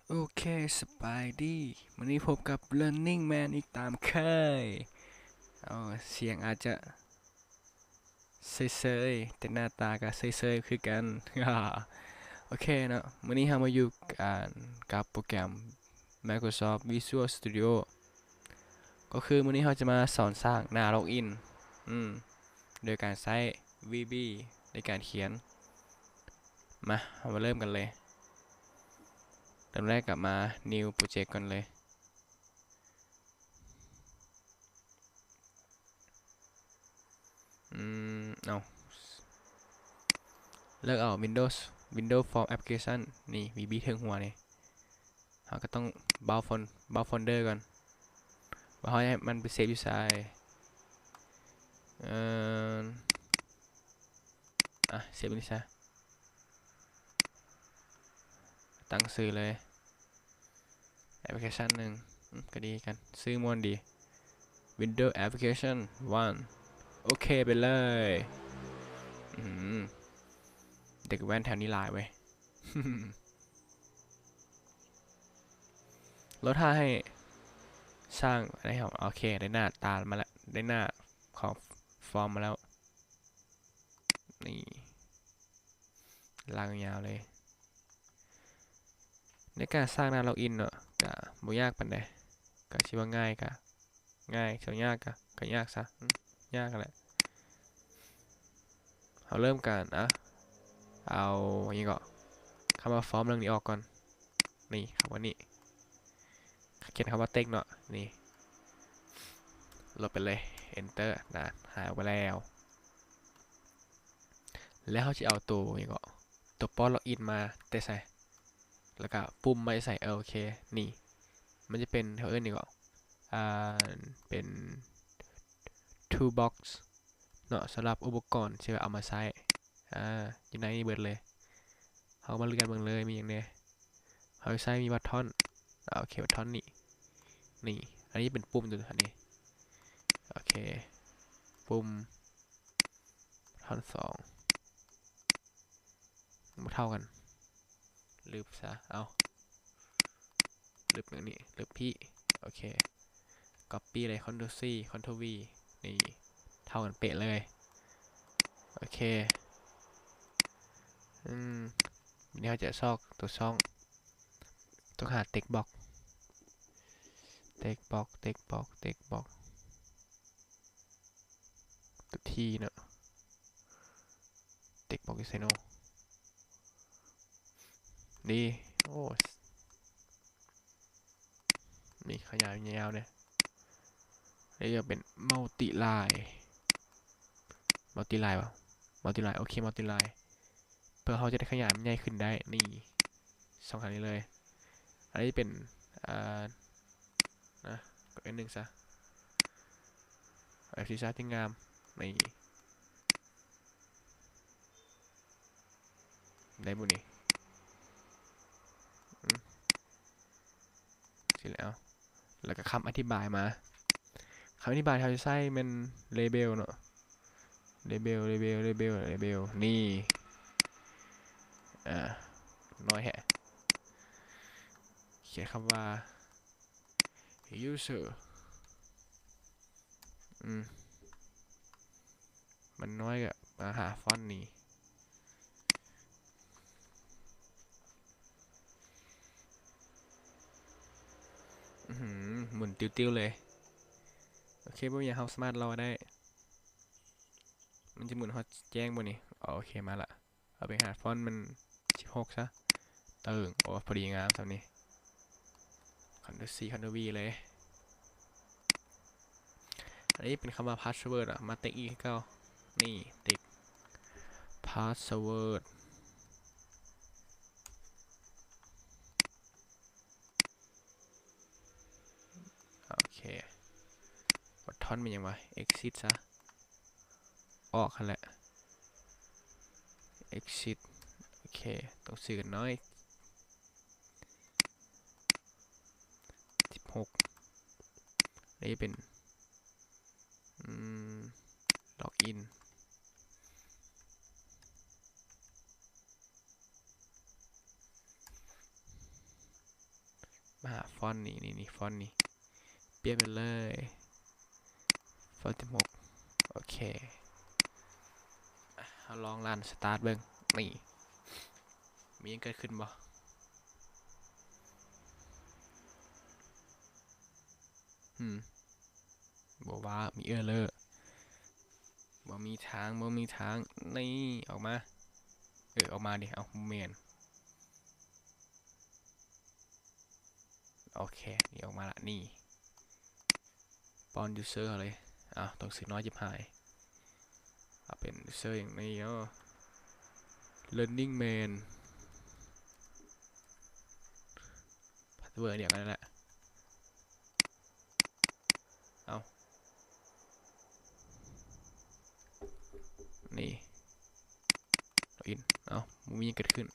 ໂອເຄ ສະບາຍດີ ມື້ນີ້ພົບກັບ Learning Man ອີກຕາມເຄີຍ. ເອົາ ສຽງອາດຈະເຊີຍໆ ແຕ່ໜ້າຕາກໍເຊີຍໆຄືກັນ. ໂອເຄເນາະ, ມື້ນີ້ເຮົາມາຢູ່ກັນກັບໂປຣແກຣມ Microsoft Visual Studio. ກໍຄືມື້ນີ້ເຮົາຈະມາສອນສ້າງໜ້າ login ອືມ ໂດຍການໃຊ້ VB ໃນການຂຽນ. ມາ ເຮົາມາເລີ່ມກັນເລີຍ. ເລີ່ມແລກກໍມາ New Project ກ່ອນເລີຍ. ອືມ ເອົາ ເລືອກເອົາ Windows Windows Form Application ນີ້ VB ເທິງຫົວນີ້. ເຮົາກໍຕ້ອງ browse fol- browse folder ກ່ອນ ວ່າເຮົາໃຫ້ມັນໄປເຊບຢູ່ໃສ. ເອີ ອ່ະ ເຊບອັນນີ້ຊະ. ຕັ້ງຊື່ເລີຍ application ໜຶ່ງ ອືມ ກໍດີກັນ ຊື່ມ່ວນດີ Windows Application one. ໂອເຄ ໄປເລີຍ. ອືມ ເດັກແວ່ນແຖວນີ້ຫຼາຍເວີຍ. ລໍຖ້າໃຫ້ສ້າງອັນໃຫ້ເຮົາ. ໂອເຄ ໄດ້ໜ້າຕາມາແລ້ວ ໄດ້ໜ້າຂອງຟອມມາແລ້ວ. ນີ້ ລາກຍາວເລີຍ. ໃນການສ້າງໜ້າ login ເນາະ ກະບໍ່ຍາກປານໃດ, ກະຊິວ່າງ່າຍກະງ່າຍ ສ່ວນຍາກກະ ກະຍາກຊະ ອືມ ຍາກຫັ້ນແຫຼະ. ເຮົາເລີ່ມການ ອ່ະ ເອົາຫຍັງເກາະ ຄຳວ່າ form ເລື່ອງນີ້ອອກກ່ອນ. ນີ້ ຄຳວ່ານີ້ ຂຽນຄຳວ່າ text ເນາະ ນີ້ ລົບໄປເລີຍ enter ນະ ຫາຍອອກໄປແລ້ວ. ແລ້ວເຮົາຊິເອົາໂຕຫຍັງເກາະ ໂຕປ້ອນ login ມາແຕ່ໃສ ແລ້ວກະປຸ່ມມາແຕ່ໃສ. ເອີ ໂອເຄ ນີ້ ມັນຈະເປັນ ເຂົາເອີ້ນຫຍັງເກາະ ອ່າ ເປັນ toolbox ເນາະ ສຳລັບອຸປະກອນທີ່ວ່າເອົາມາໃຊ້ ອ່າ ຢູ່ໃນນີ້ເບິດເລີຍ. ເຮົາມາເລື່ອນເບິ່ງເລີຍ ມີຫຍັງແດ່. ເຮົາໃຊ້ມີ button ອ່າ ໂອເຄ button ນີ້ ນີ້ ອັນນີ້ເປັນປຸ່ມຕົວນີ້ ໂອເຄ ປຸ່ມ button ສອງ ບໍ່ເທົ່າກັນ ລຶບຊະ ເອົາ ລຶບຫຍັງນີ້ ລຶບພີ້ ໂອເຄ copy ເລີຍ Ctrl C Ctrl V ນີ້ ເທົ່າກັນເປະເລີຍ ໂອເຄ. ອືມ ບາດນີ້ເຮົາຈະຊອກຕົວຊ່ອງ ຕ້ອງຫາ text box text box text box text box ຕົວ T ເນາະ text box ຢູ່ໃສເນາະ ນີ້ ໂອ້ ມີຂະຫຍາຍຍາວເດ້ ນີ້ຈະເປັນ multi line multi line ວະ multi line ໂອເຄ multi line ເພື່ອເຮົາຈະໄດ້ຂະຫຍາຍມັນໃຫຍ່ຂຶ້ນໄດ້ ນີ້ ຊ່ອງທາງນີ້ເລີຍ. ອັນນີ້ເປັນ ອ່າ ນະ ກດ F ໜຶ່ງຊະ F ສີ່ຊະ ຈຶ່ງງາມ ນີ້ ໄດ້ບໍ່ນີ້ ອືມ ຊີ້ແລ້ວ ແລ້ວກໍຄຳອະທິບາຍມາ ຄຳອະທິບາຍທີ່ເຮົາຈະໃຊ້ແມ່ນ label ເນາະ label label label label ນີ້ ອ່າ ນ້ອຍແຮະ ຂຽນຄຳວ່າ user ອືມ ມັນນ້ອຍກໍມາຫາຟອນນີ້ ອືຫື ໝູນຕິວໆເລີຍ ໂອເຄ ບໍ່ມີຫຍັງ ເຮົາສາມາດລໍໄດ້ ມັນຈະໝູນຮອດແຈ້ງບໍ່ນີ້ ໂອເຄ ມາລະ. ເອົາໄປຫາຟອນມັນສິບຫົກຊະ ເຕີງ ໂອ້ ພໍດີງາມສ່ຳນີ້ Ctrl C Ctrl V ເລີຍ. ອັນນີ້ເປັນຄຳວ່າ password ອະ ມາ text ອີກຄືເກົ່າ ນີ້ text password ໂອເຄ button ແມ່ນຫຍັງວະ exit ຊະ ອອກຫັ້ນແຫຼະ exit ໂອເຄ ຕ້ອງຊື້ກັນໜ້ອຍ ສິບຫົກ ນີ້ເປັນ ອືມ login. ມາຫາຟອນນີ້ ນີ້ ນີ້ ຟອນນີ້ ປ່ຽນໄປເລີຍ ຟອນສິບຫົກ ໂອເຄ ອາ ເຮົາລອງລັນສະຕາດເບິ່ງ ນີ້ ມີຫຍັງເກີດຂຶ້ນບໍ່? ຫືມ ບໍ່ວ່າ ມີເອີເຣີ ບໍ່ມີທາງ ບໍ່ມີທາງ ນີ້ ອອກມາ ເອີ ອອກມາເດ ເອົ້າ ບໍ່ແມ່ນ ໂອເຄ ນີ້ອອກມາລະ ນີ້ ປ້ອນຢູເຊີເຮົາເລີຍ ເອົ້າ ຕົວໜັງສືນ້ອຍຈິບຫາຍ ເອົາເປັນຢູເຊີຢ່າງນີ້ເນາະ ເລີນນິງແມນ ພາສເວີດດຽວກັນນັ້ນແຫຼະ ເອົ້າ ນີ້ ລັອກອິນ ເອົ້າ ບໍ່ມີຫຍັງເກີດຂຶ້ນ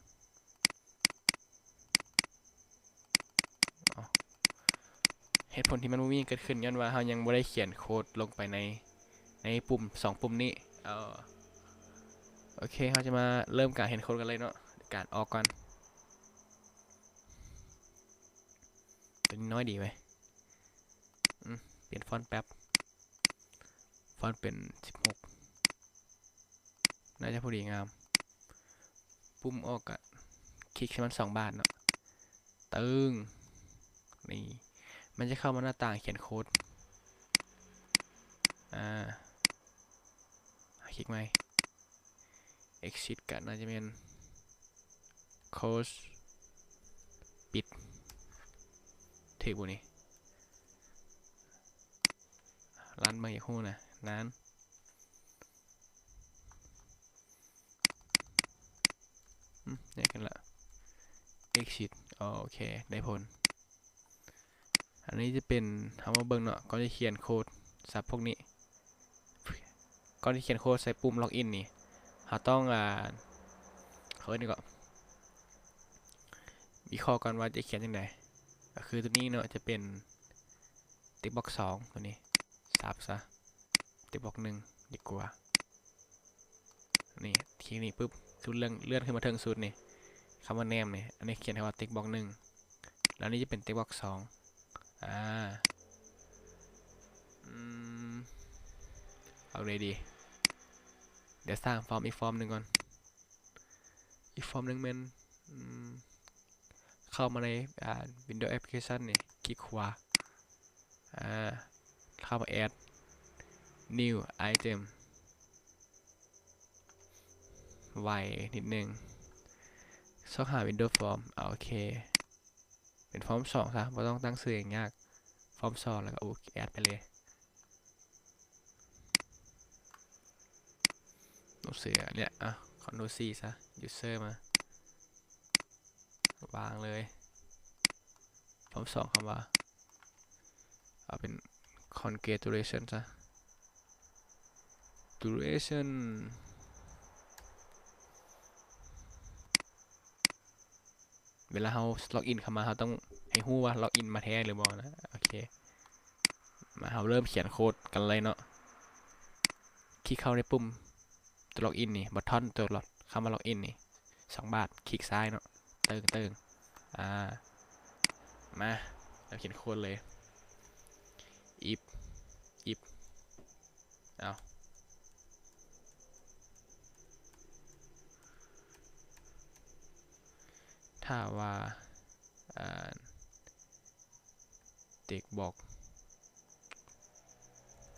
ເອົ້າ ເຫດຜົນທີ່ມັນບໍ່ມີຫຍັງເກີດຂຶ້ນ ຍ້ອນວ່າເຮົາຍັງບໍ່ໄດ້ຂຽນໂຄດລົງໄປໃນ ໃນປຸ່ມ ສອງປຸ່ມນີ້ ເອົ້າ ໂອເຄ ເຮົາຈະມາເລີ່ມການຂຽນໂຄດກັນເລີຍເນາະ ການອອກກ່ອນ ຕົວນີ້ນ້ອຍດີເວີຍ ອືມ ປ່ຽນຟອນແປັບ ຟອນເປັນສິບຫົກ ໜ້າຈະພໍດີງາມ ປຸ່ມອອກກະຄລິກໃສ່ມັນສອງບາດເນາະ ຕຶງ ນີ້ ມັນຈະເຂົ້າມາໜ້າຕ່າງຂຽນໂຄດ ອາ ຄລິກໃໝ່ ເອັກຊິດ ກະໜ້າຈະແມ່ນ ໂຄດ ປິດ ຖືກບໍ່ນີ້? ລັນເບິ່ງຢາກຮູ້ນະ ນານ ອືມ ແຍກກັນລະ ເອັກຊິດ ໂອເຄ ໄດ້ຜົນ ອັນນີ້ຈະເປັນ ເຮົາມາເບິ່ງເນາະ ກ່ອນຈະຂຽນໂຄດສັບພວກນີ້ ກ່ອນຈະຂຽນໂຄດໃສ່ປຸ່ມລັອກອິນນີ້ ເຮົາຕ້ອງ ອາ ເຂົາເອີ້ນຫຍັງເກາະ ວິເຄາະກ່ອນວ່າຈະຂຽນຈັ່ງໃດ ກໍຄືຕົວນີ້ເນາະ ຈະເປັນ ເຕັກບັອກສອງ ຕົວນີ້ ສັບຊະ ເຕັກບັອກໜຶ່ງດີກວ່າ ນີ້ ຄລິກນີ້ປຶບ ສຸດເລື່ອງ ເລື່ອນຂຶ້ນມາເທິງສຸດນີ້ ຄຳວ່າແນມນີ້ ອັນນີ້ຂຽນຄຳວ່າເຕັກບັອກໜຶ່ງ ແລ້ວນີ້ຈະເປັນເຕັກບັອກສອງ ອາ ອືມ ເອົາໃດດີ ດຽວສ້າງຟອມອີກຟອມໜຶ່ງກ່ອນ ອີກຟອມໜຶ່ງແມ່ນ ອືມ ເຂົ້າມາໃນ ອ່າ ວິນໂດແອັບພລິເຄຊັນນີ້ ຄລິກຂວາ ອາ ເຂົ້າມາແອັດ ນິວ ໄອເຕັມ ໄວນິດໜຶ່ງ ຊອກຫາວິນໂດຟອມ ໂອເຄ ເປັນຟອມສອງຊະ ບໍ່ຕ້ອງຕັ້ງຊື່ຫຍັງຍາກ ຟອມສອງ ແລ້ວກໍ ໂອເຄ ແອັດໄປເລີຍ ຕົວເສືອເນຍ ອ່ະ ຄອນໂທລຊີຊະ ຢູເຊີມາ ວາງເລີຍ ພອມສອງຄຳວ່າ ເອົາເປັນ congratulation ຊະ duration ເວລາເຮົາລັອກອິນເຂົ້າມາ ເຮົາຕ້ອງໃຫ້ຮູ້ວ່າລັອກອິນມາແທ້ຫຼືບໍ່ນະ ໂອເຄ ມາ ເຮົາເລີ່ມຂຽນໂຄດກັນເລີຍເນາະ ຄລິກເຂົ້າໃນປຸ່ມ ຕົວລັອກອິນນີ້ ບັດທອນຕົວລັອກ ຄຳວ່າລັອກອິນນີ້ ສອງບາດ ຄລິກຊ້າຍເນາະ ເຕີງ ເຕີງ ອາ ມາ ເຮົາຂຽນໂຄດເລີຍ if if ເອົາ ຖ້າວ່າ ອ່າ ເຕັກບັອກ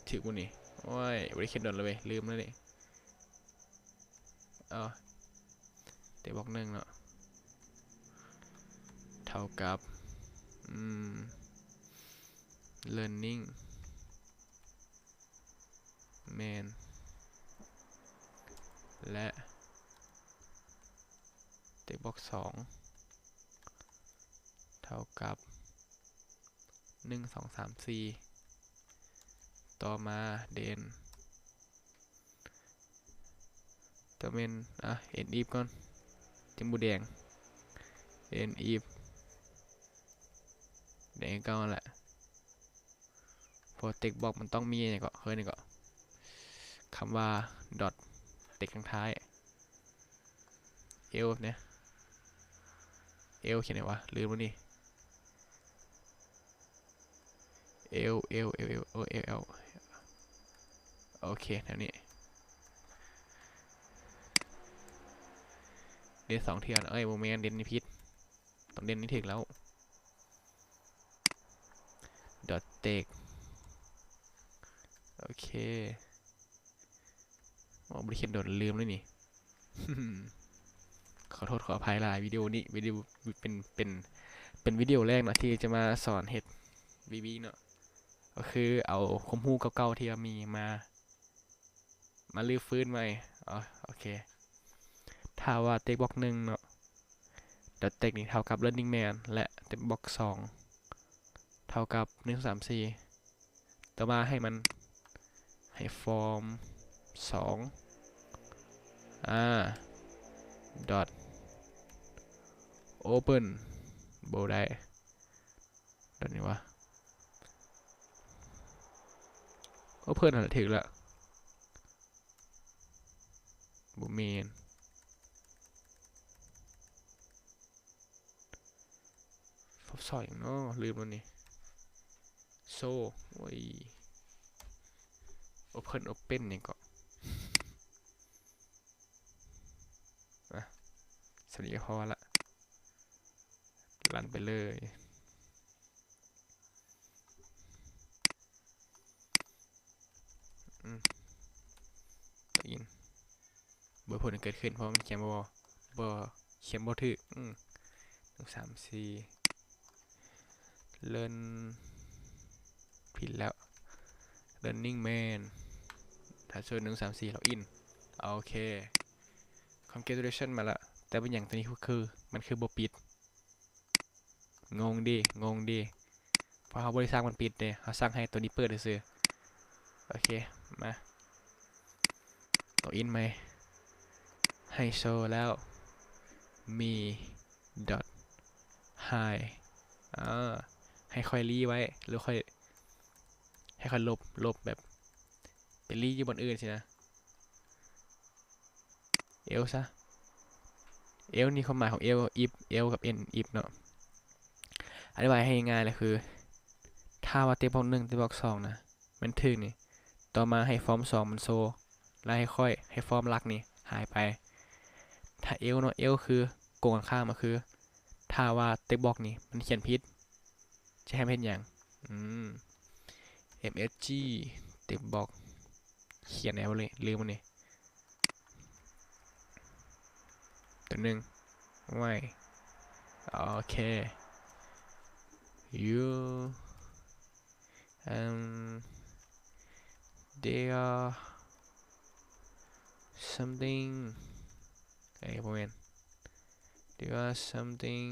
ຖືກບໍ່ນີ້? ໂອ້ຍ ບໍ່ໄດ້ຂຽນດົນແລ້ວເວີຍ ລືມແລ້ວນີ້ ເອົາ ເຕັກບັອກໜຶ່ງເນາະ ເທົ່າກັບ ອືມ ເລີນນິງ ແມ່ນ ແລະ ເຕັກບັອກສອງ ເທົ່າກັບ ໜຶ່ງ ສອງ ສາມ ສີ່ ຕໍ່ມາເດນ ຕ້ອງແມ່ນ ອ່ະ ເອັນອີຟກ່ອນ ຈຶ່ງບໍ່ແດງ ເອັນອີຟ ແດງຄືເກົ່າຫັ້ນແຫຼະ ເພາະເຕັກບັອກມັນຕ້ອງມີຫຍັງເກາະ ເອີ້ນຫຍັງເກາະ ຄຳວ່າ ດອດ ເຕັກທາງທ້າຍ ເອວແບບນີ້ ເອວຂຽນຫຍັງວະ ລືມແລ້ວນີ້ L L L L ໂອ L L ໂອເຄ ແນວນີ້ ເດນສອງເທື່ອ ເອີຍ ບໍ່ແມ່ນ ເດນນີ້ຜິດ ຕ້ອງເດນນີ້ຖືກແລ້ວ dot text ໂອເຄ ໂອ້ ບໍ່ໄດ້ຂຽນດົນ ລືມເລີຍນີ້ ຂໍໂທດຂໍອະໄພຫຼາຍ ວິດີໂອນີ້ ວິດີໂອ ເປັນ ເປັນ ເປັນວິດີໂອແລກເນາະ ທີ່ຈະມາສອນເຮັດ V B ເນາະ ກໍຄືເອົາຄວາມຮູ້ເກົ່າໆທີ່ວ່າມີມາ ມາຮື້ຟື້ນໃໝ່ ອໍ ໂອເຄ ຖ້າວ່າ text box ໜຶ່ງເນາະ dot text ນີ້ເທົ່າກັບ Running Man ແລະ text box ສອງ ເທົ່າກັບ ໜຶ່ງ ສອງ ສາມ ສີ່ ຕໍ່ມາໃຫ້ມັນ ໃຫ້ form ສອງ ອາ dot open ບໍ່ໄດ້ dot ຫຍັງວະ open ຫັ້ນແຫຼະ ຖືກລະ ບໍ່ແມ່ນ form ສອງຫຍັງເນາະ ລືມແລ້ວນີ້ show ໂອ້ຍ open open ຫຍັງເກາະ ອ່ະ ສ່ຳນີ້ກໍພໍລະ ລັນໄປເລີຍ ອືມ ລັອກອິນ ບໍ່ມີຜົນເກີດຂຶ້ນ ເພາະວ່າມັນຂຽນບໍ່ ບໍ່ ຂຽນບໍ່ຖືກ ອືມ ໜຶ່ງ ສາມ ສີ່ ເລີນ ຜິດແລ້ວ Running Man ຖ້າເຊີນ ໜຶ່ງ ສາມ ສີ່ ລັອກອິນ ໂອເຄ congratulation ມາລະ ແຕ່ເປັນຫຍັງຕົວນີ້ຄື ຄື ມັນຄືບໍ່ປິດ ງົງເດ ງົງເດ ເພາະເຮົາບໍ່ໄດ້ສັ່ງມັນປິດເດ ເຮົາສັ່ງໃຫ້ຕົວນີ້ເປີດຊື່ໆ ໂອເຄ ມາ ລັອກອິນໃໝ່ ໃຫ້ໂຊແລ້ວ me dot hide ອາ ໃຫ້ຂ້ອຍລີ້ໄວ້ ຫຼືຂ້ອຍ ໃຫ້ຂ້ອຍລົບ ລົບແບບ ໄປລີ້ຢູ່ບ່ອນອື່ນຊີ້ນະ Else ຊະ Else ນີ້ຄວາມໝາຍຂອງ Else if Else ກັບ end if ເນາະ ອະທິບາຍໃຫ້ງ່າຍເລີຍຄື ຖ້າວ່າ text box ໜຶ່ງ text box ສອງນະ ມັນຖືກນີ້ ຕໍ່ມາໃຫ້ form ສອງ ມັນໂຊ ແລ້ວໃຫ້ຂ້ອຍ ໃຫ້ form ຫຼັກນີ້ຫາຍໄປ ຖ້າ Else ເນາະ Else ຄືກົງກັນຂ້າມ ກໍຄື ຖ້າວ່າ text box ນີ້ມັນຂຽນຜິດ ຈະໃຫ້ມັນເຮັດຫຍັງ? ອືມ msg text box ຂຽນແນວເລີຍ ລືມມັນນີ້ ຕົວໜຶ່ງ ໄວ້ ໂອເຄ you um there are something ເອີຍ ບໍ່ແມ່ນ there are something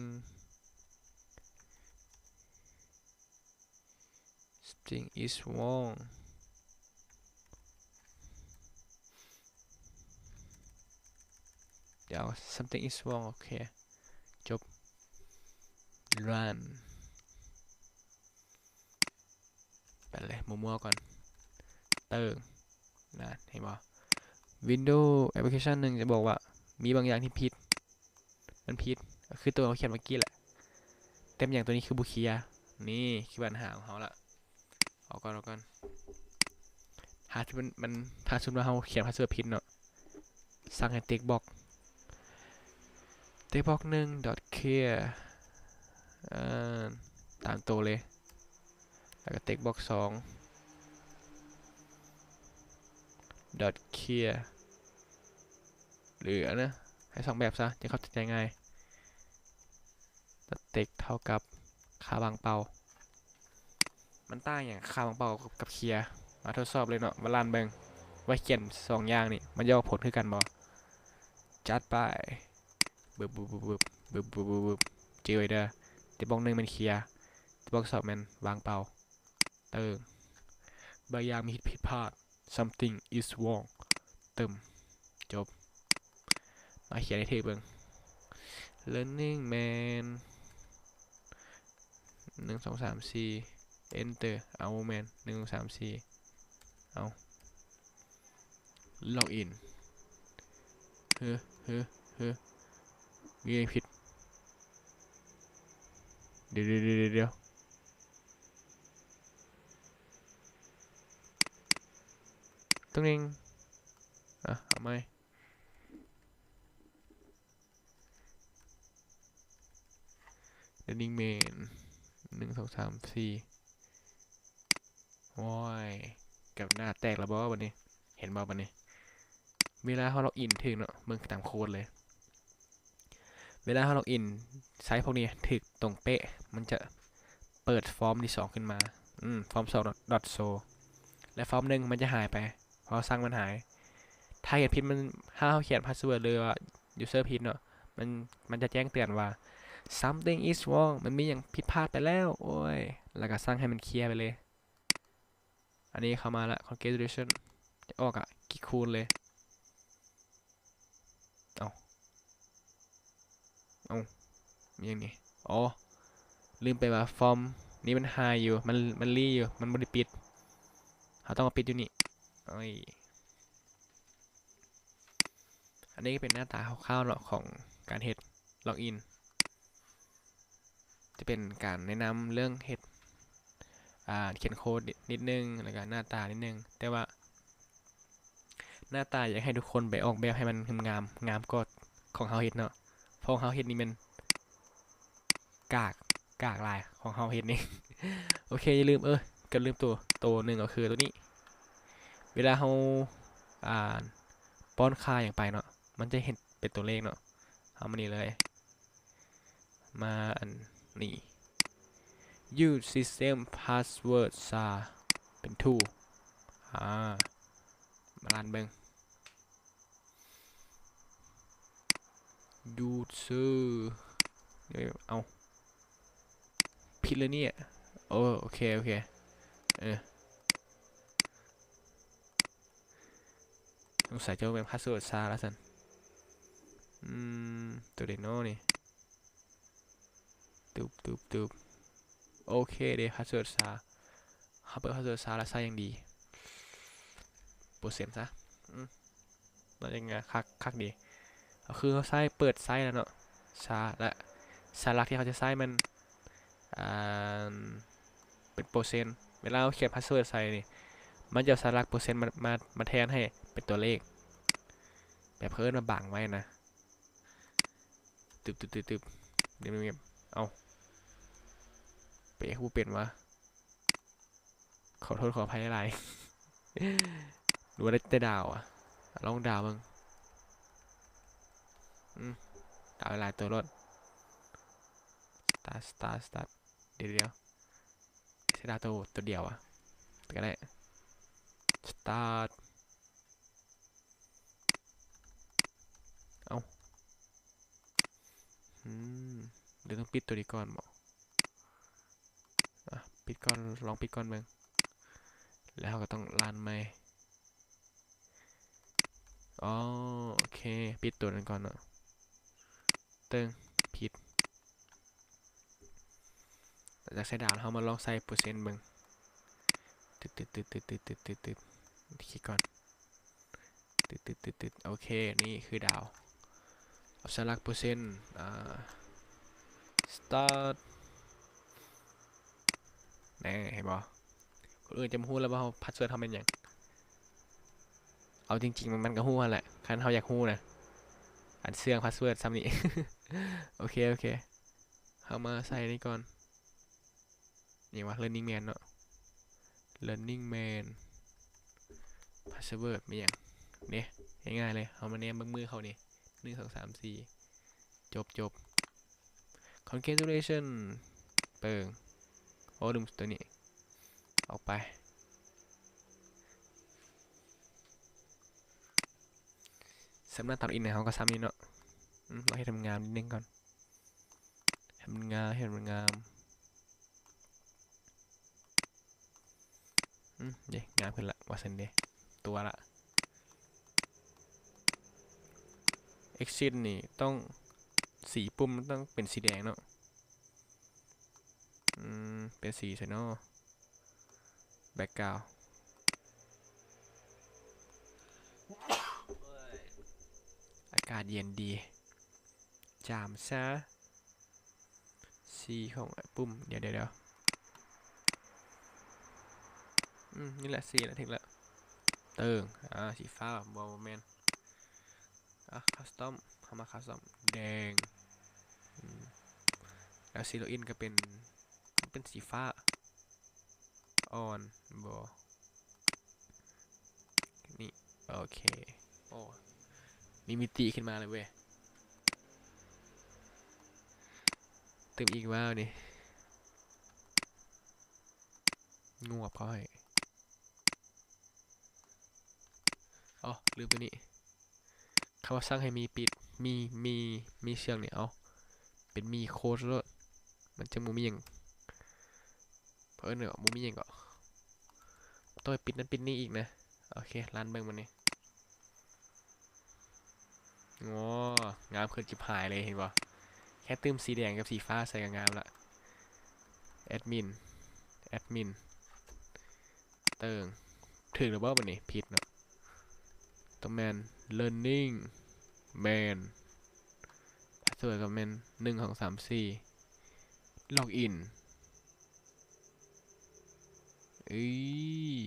Something is wrong. ດຽວ something is wrong ໂອເຄ ຈົບ run ໄປເລີຍ ມົວໆກ່ອນ ເຕີງ ນະ ເຫັນບໍ່ Windows application ໜຶ່ງຈະບອກວ່າມີບາງຢ່າງທີ່ຜິດ ມັນຜິດ ກໍຄືຕົວເຮົາຂຽນເມື່ອກີ້ແຫຼະ ແຕ່ເປັນຫຍັງຕົວນີ້ຄືບໍ່ເຄຍ ນີ້ຄືບັນຫາຂອງເຮົາລະ ອອກກ່ອນ ອອກກ່ອນ ຖ້າສົມມຸດມັນ ມັນ ຖ້າສົມມຸດວ່າເຮົາຂຽນພາສເວີດຜິດເນາະ ສັ່ງໃຫ້ text box text box ໜຶ່ງ dot clear ເອີ ຕາມໂຕເລີຍ ແລ້ວກໍ text box ສອງ dot clear ຫຼືອັນນະ ໃຫ້ສອງແບບຊະ ຈະເຂົ້າໃຈງ່າຍ dot text ເທົ່າກັບຄ່າວ່າງເປົ່າ ມັນຕ່າງຫຍັງຄ່າວ່າງເປົ່າກັບ clear ມາທົດສອບເລີຍເນາະ ມາລັນເບິ່ງ ວ່າຂຽນສອງຢ່າງນີ້ ມັນຈະອອກຜົນຄືກັນບໍ່? ຈັດໄປ ບຶບ ບຶບ ບຶບ ບຶບ ເຈີໄວ້ເດີ text box ໜຶ່ງແມ່ນ clear text box ສອງແມ່ນວ່າງເປົ່າ ເຕີງ ບາງຢ່າງມີຜິດພາດ something is wrong ເຕີມ ຈົບ ມາຂຽນໃຫ້ຖືກເບິ່ງ Running Man ໜຶ່ງ ສອງ ສາມ ສີ່ Enter ເອົາ ບໍ່ແມ່ນ ໜຶ່ງ ສອງ ສາມ ສີ່ ເອົາ Login ເຮີ ເຮີ ເຮີ ມີຫຍັງຜິດ ດຽວ ດຽວ ດຽວ ດຽວ ຕົງເໜັງ ອ່ະ ເອົາໃໝ່ ເລີນນິງແມນ ໜຶ່ງ ສອງ ສາມ ສີ່ ໂອ້ຍ ກັບໜ້າແຕກແລ້ວບໍ່ບັດນີ້ ເຫັນບໍ່ບັດນີ້ ເວລາເຮົາລັອກອິນຖືກເນາະ ເບິ່ງຕາມໂຄດເລີຍ ເວລາເຮົາລັອກອິນໃຊ້ພວກນີ້ຖືກຕົງເປະ ມັນຈະເປີດຟອມທີສອງຂຶ້ນມາ ອືມ ຟອມສອງ ດອດ ໂຊ ແລະ ຟອມໜຶ່ງມັນຈະຫາຍໄປ ເພາະເຮົາສັ່ງມັນຫາຍ ຖ້າເຮັດຜິດ ມັນ ຖ້າເຮົາຂຽນພາສເວີດ ຫຼືວ່າຢູເຊີຜິດເນາະ ມັນ ມັນຈະແຈ້ງເຕືອນວ່າ something is wrong ມັນມີຫຍັງຜິດພາດໄປແລ້ວ ໂອ້ຍ ແລ້ວກໍສັ່ງໃຫ້ມັນເຄຍໄປເລີຍ. ອັນນີ້ເຂົ້າມາລະ congratulation ຈະອອກກະກິກຄູນເລີຍ ເອົ້າ ເອົ້າ ມີຫຍັງນີ້ ອໍ ລືມໄປວ່າຟອມນີ້ມັນຫາຍຢູ່ ມັນ ມັນລີ້ຢູ່ ມັນບໍ່ໄດ້ປິດ ເຮົາຕ້ອງມາປິດຢູ່ນີ້ ໂອ້ຍ ອັນນີ້ກໍເປັນໜ້າຕາຄ່າວໆເນາະ ຂອງການເຮັດລັອກອິນ ຈະເປັນການແນະນຳເລື່ອງເຮັດ ອ່າ ຂຽນໂຄດນິດໜຶ່ງ ແລ້ວກໍໜ້າຕານິດໜຶ່ງ ແຕ່ວ່າໜ້າຕາຢາກໃຫ້ທຸກຄົນໄປອອກແບບໃຫ້ມັນງາມ ງາມກວ່າຂອງເຮົາເຮັດເນາະ ຂອງເຮົາເຮັດນີ້ແມ່ນກາກ ກາກຫຼາຍ ຂອງເຮົາເຮັດນີ້ ໂອເຄ ຢ່າລືມ ເອີ ເກືອບລືມໂຕ ໂຕໜຶ່ງກໍຄືໂຕນີ້ ເວລາເຮົາ ອ່າ ປ້ອນຄ່າຫຍັງໄປເນາະ ມັນຈະເຮັດເປັນຕົວເລກເນາະ ເຮົາມານີ້ເລີຍ ມາອັນນີ້ use system password star ເປັນ two ອາ ມາລັນເບິ່ງ user ເອົ້າ ຜິດເລີຍນີ້ ໂອ ໂອເຄ ໂອເຄ ເອີ ສົງໄສຈະແມ່ນພາສເວີດຊ້າລະຊັ້ນ ອືມ ໂຕໃດນໍນີ້ ຕຶບ ຕຶບ ຕຶບ ໂອເຄເດ ພາສເວີດຊ້າ ເຮົາເປີດພາສເວີດຊ້າແລ້ວໃຊ້ຢ່າງດີ ເປີເຊັນຊະ ອືມ ໜ້າຈະງ່າຍ ຄັກ ຄັກດີ ກໍຄືເຮົາໃຊ້ ເປີດໃຊ້ແລ້ວເນາະ ຊ້າ ແລະ ສັນລັກທີ່ເຮົາຈະໃຊ້ແມ່ນ ອ່າ ເປັນເປີເຊັນ ເວລາເຮົາຂຽນພາສເວີດໃສ່ນີ້ ມັນຈະເອົາສັນລັກເປີເຊັນມາ ມາ ມາແທນໃຫ້ເປັນຕົວເລກ ແບບເຂົາເອີ້ນວ່າບັງໄວ້ນະ ຕຶບ ຕຶບ ຕຶບ ຕຶບ ງຽບໆ ເອົ້າ ເປະຄືບໍ່ເປັນຫວາ? ຂໍໂທດຂໍອະໄພຫຼາຍໆ ຫຼືວ່າໄດ້ແຕ່ດາວອະ? ລອງດາວເບິ່ງ ອືມ ດາວຫຼາຍໆໂຕໂລດ ສະຕາດ ສະຕາດ ສະຕາດ ດຽວໆ ໃຊ້ດາວໂຕ ໂຕດຽວອະ? ກໍໄດ້ ສະຕາດ ເອົ້າ ອືມ ດຽວຕ້ອງປິດໂຕນີ້ກ່ອນບໍ? ອ່ະ ປິດກ່ອນ ລອງປິດກ່ອນເບິ່ງ ແລ້ວເຮົາກໍຕ້ອງລັນໃໝ່ ອໍ ໂອເຄ ປິດໂຕນັ້ນກ່ອນເນາະ ເຕີງ ຜິດ ຈາກໃສ່ດາວ ເຮົາມາລອງໃສ່ເປີເຊັນເບິ່ງ ຕຶດໆ ຕຶດໆ ຕຶດໆ ຄິດກ່ອນ ຕຶດໆ ຕຶດໆ ໂອເຄ ນີ້ຄືດາວ ເອົາສັນລັກເປີເຊັນ ອ່າ ສະຕາດ ແນ່ ເຫັນບໍ່? ຄົນອື່ນຈະບໍ່ຮູ້ແລ້ວວ່າເຮົາ ພາສເວີດເຮົາແມ່ນຫຍັງ? ເອົາຈິງໆ ມັນ ມັນກໍຮູ້ຫັ້ນແຫຼະ ຄັນເຮົາຢາກຮູ້ນະ ອັນເຊື່ອງພາສເວີດຊ່ຳນີ້ ໂອເຄ ໂອເຄ ເຮົາມາໃສ່ນີ້ກ່ອນ ຫຍັງວະ ເລີນນິງແມນເນາະ ເລີນນິງແມນ ພາສເວີດແມ່ນຫຍັງ? ເດ້ ງ່າຍໆເລີຍ ເຮົາມາແນມເບິ່ງມືເຂົານີ້ ໜຶ່ງ ສອງ ສາມ ສີ່ ຈົບ ຈົບ congratulation ເປີງ ໂອ້ ລືມຕົວນີ້ ອອກໄປ ສຳລັບຕັດອິນເຮົາກໍຊ່ຳນີ້ເນາະ ອືມ ລອງເຮັດໃຫ້ມັນງາມນິດໜຶ່ງກ່ອນ ໃຫ້ມັນງາມ ໃຫ້ມັນງາມ ອືມ ເດ້ ງາມຂຶ້ນລະ ວ່າຊັ້ນເດ້ ຕົວະລະ exit ນີ້ຕ້ອງ ສີປຸ່ມຕ້ອງເປັນສີແດງເນາະ ອືມ ເປັນສີໃສນໍ background ອາກາດເຢັນດີ ຈາມຊາ ສີຂອງໄອ້ປຸ່ມ ດຽວໆໆ ອືມ ນີ້ແຫຼະ ສີລະ ຖືກລະ ເຕີງ ອາ ສີຟ້າ ບໍ່ ບໍ່ແມ່ນ ອາ ຄັສຕອມ ເຮົາມາຄັສຕອມ ແດງ ອືມ ແລ້ວສີລັອກອິນກໍເປັນ ມັນເປັນສີຟ້າອ່ອນ ບໍ່ ນີ້ ໂອເຄ ໂອ້ ມີມິຕິຂຶ້ນມາເລີຍເວີຍ ຕື່ມອີກແລ້ວນີ້ ງວບເຂົາໃຫ້ ອໍ ລືມຕົວນີ້ ຄຳວ່າສັ່ງໃຫ້ມີປິດ ມີ ມີ ມີເຊື່ອງນີ້ ເອົາ ເປັນມີໂຄດໂລດ ມັນຈັ່ງບໍ່ມີຫຍັງ ເພິ່ນວ່າບໍ່ມີຫຍັງເກາະ ຕ້ອງໄປປິດນັ້ນປິດນີ້ອີກນະ ໂອເຄ ລັນເບິ່ງບັດນີ້ ໂອ້ ງາມຂຶ້ນຈິບຫາຍເລີຍ ເຫັນບໍ່ ແຄ່ຕື່ມສີແດງກັບສີຟ້າໃສ່ກໍງາມລະ ແອັດມິນ ແອັດມິນ ເຕີງ ຖືກແລ້ວບໍ່ບັດນີ້ ຜິດເນາະ ຕ້ອງແມ່ນ ເລີນນິງແມນ ພາສເວີດກໍແມ່ນ ໜຶ່ງ ສອງ ສາມ ສີ່ ລັອກອິນ ເອີຍ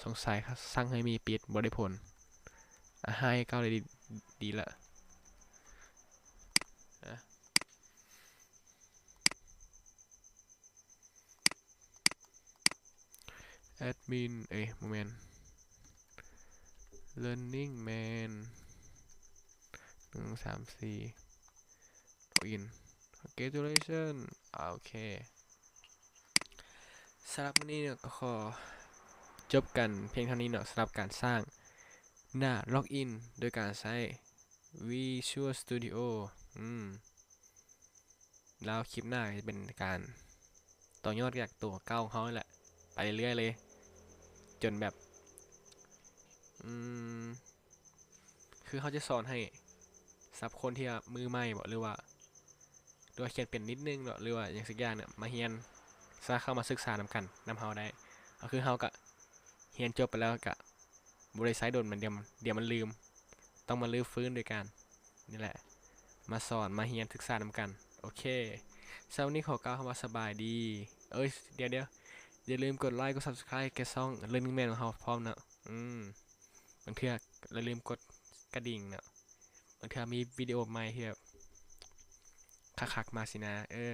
ສົງໄສສັ່ງໃຫ້ມີປິດບໍ່ໄດ້ຜົນ ອາ ໃຫ້ເກົ່າໄດ້ດີ ດີລະ ອາ ແອັດມິນ ເອີຍ ບໍ່ແມ່ນ ເລີນນິງແມນ ໜຶ່ງ ສອງ ສາມ ສີ່ ລັອກອິນ congratulation ອາ ໂອເຄ ສຳລັບມື້ນີ້ເນາະ ກໍຂໍຈົບກັນພຽງເທົ່ານີ້ເນາະ ສຳລັບການສ້າງໜ້າລັອກອິນໂດຍການໃຊ້ Visual Studio ອືມ ແລ້ວຄລິບໜ້າກໍຈະເປັນການຕໍ່ຍອດຈາກຕົວເກົ່າຂອງເຮົານີ້ແຫຼະ ໄປເລື້ອຍໆເລີຍ ຈົນແບບ ອືມ ຄືເຮົາຈະສອນໃຫ້ສຳລັບຄົນທີ່ວ່າມືໃໝ່ບໍ ຫຼືວ່າ ຫຼືວ່າຂຽນເປັນນິດໜຶ່ງເນາະ ຫຼືວ່າຫຍັງສັກຢ່າງເນາະ ມາຮຽນ ສາມາດເຂົ້າມາສຶກສານຳກັນນຳເຮົາໄດ້ ກໍຄືເຮົາກະຮຽນຈົບໄປແລ້ວກະບໍ່ໄດ້ໃຊ້ດົນ ມັນ ດຽວ ດຽວມັນລືມ ຕ້ອງມາຮື້ຟື້ນໂດຍການ ນີ້ແຫຼະ ມາສອນ ມາຮຽນສຶກສານຳກັນ ໂອເຄ ສຳລັບມື້ນີ້ຂໍກ່າວຄຳວ່າສະບາຍດີ ເອີຍ ດຽວໆ ຢ່າລືມກົດໄລ ກົດ Subscribe ແກ່ຊ່ອງ Learning Man ຂອງເຮົາພ້ອມເນາະ ອືມ ບາງເທື່ອຢ່າລືມກົດກະດິ່ງເນາະ ບາງເທື່ອມີວິດີໂອໃໝ່ທີ່ແບບຄັກໆມາຊີ້ນະ ເອີ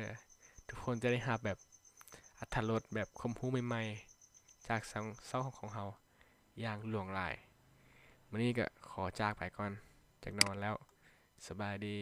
ທຸກຄົນຈະໄດ້ຮັບແບບອັດຖະລົດ ແບບຄວາມຮູ້ໃໝ່ໆ ຈາກຊ່ອງ ຊ່ອງຂອງເຮົາຢ່າງຫຼວງຫຼາຍ ມື້ນີ້ກໍຂໍຈາກໄປກ່ອນ ຈາກນອນແລ້ວ ສະບາຍດີ.